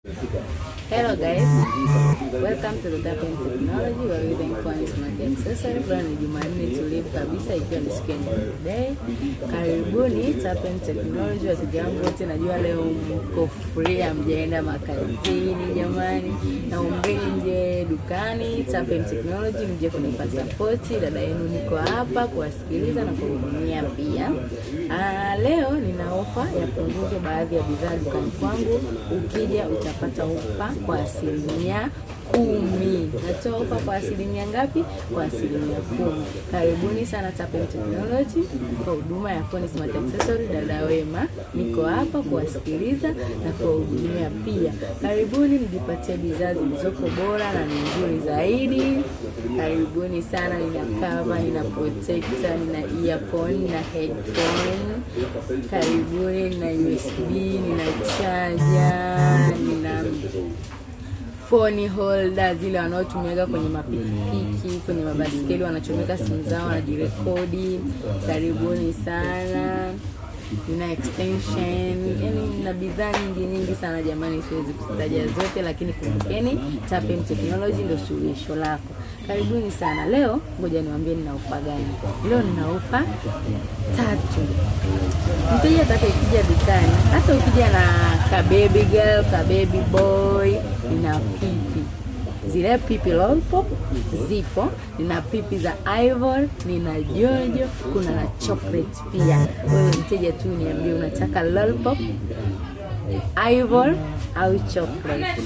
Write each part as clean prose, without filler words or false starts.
Hello guys, welcome to the Tap Technology where we think phone smart accessory. Leo ni Jumanne tulivu kabisa, ikiwa ni siku ya day. Karibuni Tap Technology, wateja wangu wote, najua leo mko free, hamjaenda makazini jamani. Naombeni mje dukani Tap Technology, mje kunipa support. Dada yenu niko hapa kuwasikiliza na kuhudumia pia. Leo nina ofa ya punguzo baadhi ya bidhaa dukani kwangu. Ukija utapata ofa kwa 10%. Natoa ofa kwa asilimia ngapi? Kwa 10%. Karibuni sana Tap Technology kwa huduma ya phone smart accessory. Dada Wema niko hapa kuwasikiliza na kuwahudumia pia. Karibuni mjipatie bidhaa zilizoko bora na ni nzuri zaidi. Karibuni sana, nina cover, nina protector, nina earphone, nina headphone. Karibuni, nina USB, nina charger, nina phone holder zile wanaotumiaga kwenye mapikipiki, kwenye mabaskeli, wanachomeka simu zao wanajirekodi. Karibuni sana. Nina extension, yani na bidhaa nyingi nyingi sana jamani, siwezi kuzitaja zote, lakini kumbukeni Tap Technology ndio suluhisho lako. Karibuni sana. Leo ngoja niwaambie nina ofa gani. Leo nina ofa tatu. Mteja atakayekuja dukani, hata ukija na ka baby girl, ka baby boy, nina pipi zile pipi lollipop zipo, nina pipi za ivory, nina jojo, kuna na chocolate pia. Wewe mteja tu niambie unataka lollipop, ivory au chocolate.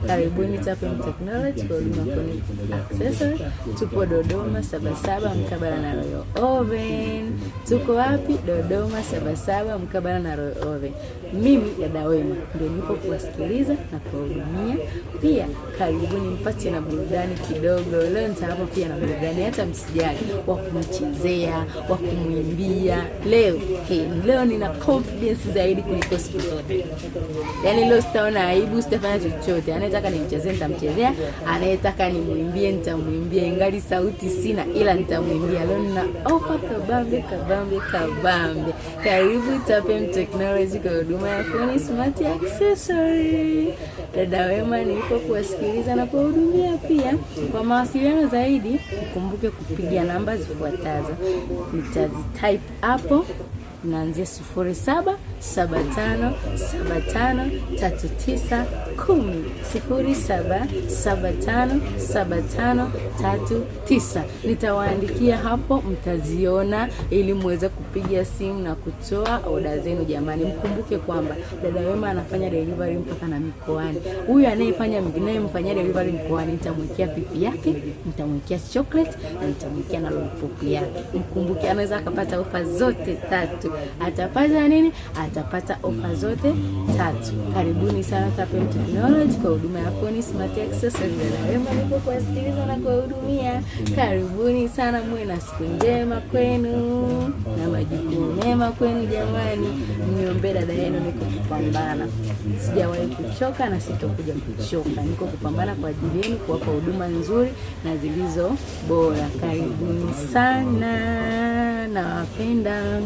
Karibuni Tap Technology kwa huduma phone accessory. Tupo Dodoma Sabasaba mkabala na Royal Oven. Tuko wapi? Dodoma Sabasaba mkabala na Royal Oven. Mimi dada Wema ndio nipo kuwasikiliza na kuwahudumia pia. Karibuni mpate na burudani kidogo. Leo nitawapa pia na burudani, hata msijali, wa kumchezea, wa kumwimbia. Leo hey, leo nina confidence zaidi kuliko siku zote. Yaani leo sitaona aibu, sitafanya chochote. Anayetaka nimchezee nitamchezea, anayetaka nimwimbie nitamwimbia, ingali sauti sina, ila nitamwimbia. Leo nina ofa kabambe kabambe kabambe. Karibu Tap Technology kwa huduma ya phone smart accessory. Dada Wema nipo kuwasikiliza na kuwahudumia pia. Kwa mawasiliano zaidi, ukumbuke kupiga namba zifuatazo, nitazitype hapo naanzia 0775753910, 07757539. Nitawaandikia hapo, mtaziona ili muweze kupiga simu na kutoa oda zenu. Jamani, mkumbuke kwamba dada Wema anafanya delivery mpaka na mikoani. Huyu anayefanya ninayemfanyia delivery mkoani, nitamwekea pipi yake, nitamwekea chocolate na nitamwekea na lollipop yake. Mkumbuke anaweza akapata ofa zote tatu. Atapata nini? Atapata ofa zote tatu. Karibuni sana Tap Technology kwa huduma ya phone smart accessories. Dada Wema nipo kuwasikiliza na kuwahudumia. Karibuni sana, muwe na siku njema kwenu na majukumu mema kwenu. Jamani, mniombee dada yenu, niko kupambana, sijawahi kuchoka na sitokuja kuchoka. Niko kupambana kwa ajili yenu, kuwapa huduma nzuri na zilizo bora. Karibuni sana, nawapenda.